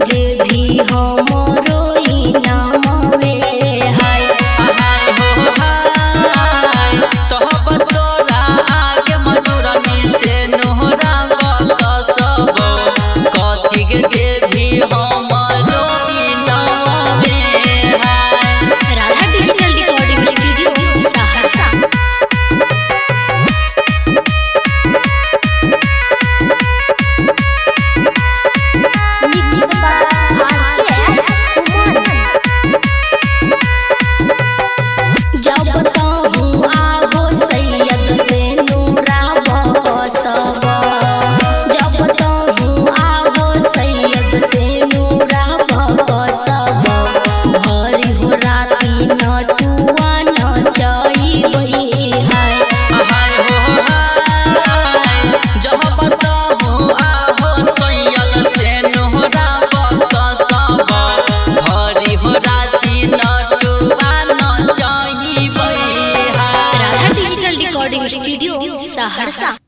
देवी हमरो इनामवे हाय। हाय हो हाय तोहब तोरा आगे मजूरनी से नोहरा बकसब कथिक देवी हमरो इनामवे हाय। Radha digital recording studio Saharsa. Mix by RKS Kumar. जब तहूँ आहो सैयद से नूरा बकसब, जब तहूँ आहो सैयद से नूरा बकसब, भरी हो राती नटुआ नचइबै हाय। हाय हो हाय जब बताहूँ आहो सैयद से नोहरा बकसब भरी हो राती नटुआ नचइबै हाय। Radha digital recording studio Saharsa.